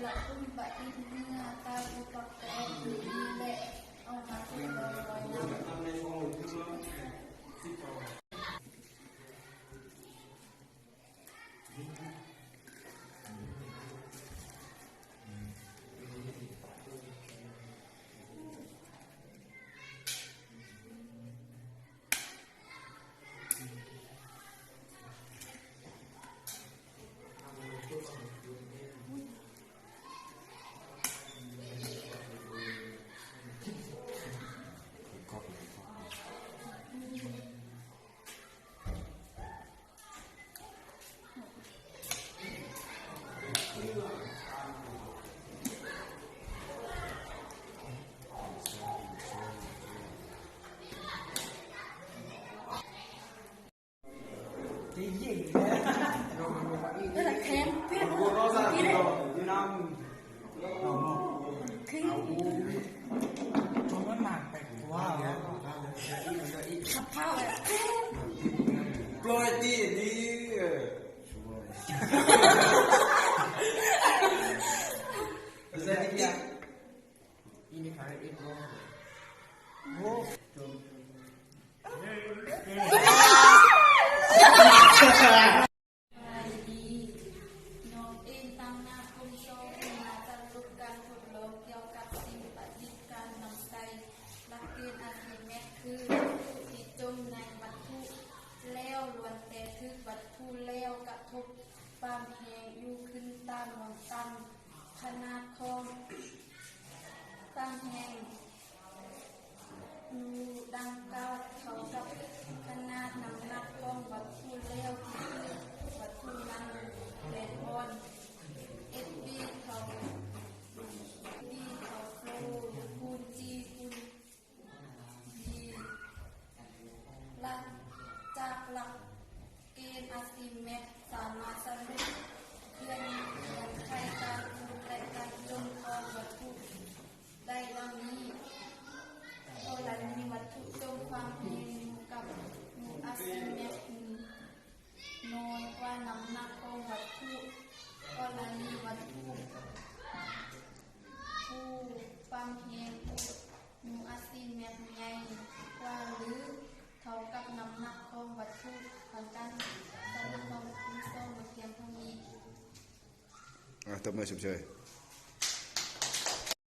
ລະປຸ້ມປະດິດເມືອໃຕ້ອຸປະກອນນີ້ ແລະ ເອົາມາທົດລອງລອຍນ້ຳ. ສະບາຍດີ ນ້ອງເອງຕາມໜ້າກົມຊອງ ມາສະຫຼຸບການທົດລອງກ່ຽວກັບສິ່ງປະດິດການນຳໃຊ້ຫຼັກເກນອາຊີແມັດ ຄືວັດຖຸທີ່ຈົມໃນວັດຖຸແລ້ວ ລ້ວນແຕ່ຖືກວັດຖຸແລ້ວກະທົບ ຄວາມແຮງຢູ່ຂຶ້ນຕ່ຳລົງຕ່ຳ ຂະໜາດຂອງ ຄວາມແຮງຢູ່ດັ່ງກ່າວເທົ່າກັບຂະໜາດນ້ຳໜັກຂອງວັດຖຸແລ້ວທີ່ຖືກວັດຖຸນັ້ນແລ່ນຜ່ານ ເອັຟບີເທົ່າ ບີເທົ່າໂຟ ຄູນຈີຄູນ ດີ ຫຼັງຈາກຫຼັກເກນອາຊີແມັດສາມາດສະຫຼຸບເງື່ອນໄຂການຄູນ ແລະ ການຈົມຂອງວັດຖຸໄດ້ດັ່ງນີ້. ກໍລະນີວັດຖຸຈົມ ຄວາມແຮງຢູ່ກັບ ຢູ່ອາຊີແມັດ ນ້ອຍກວ່ານ້ຳໜັກຂອງວັດຖຸ. ກໍລະນີວັດຖຸຄູ່ ຄວາມແຮງຄູ່ ມີອາຊີແມັດໃຫຍ່ກວ່າ ຫຼື ເທົ່າກັບນ້ຳໜັກຂອງວັດຖຸທາງດ້ານສະຫຼຸບຂອງຄູນສອງມາພຽງເທົ່ານີ້. ອ່າ ຕົບມືຊົມເຊີຍ.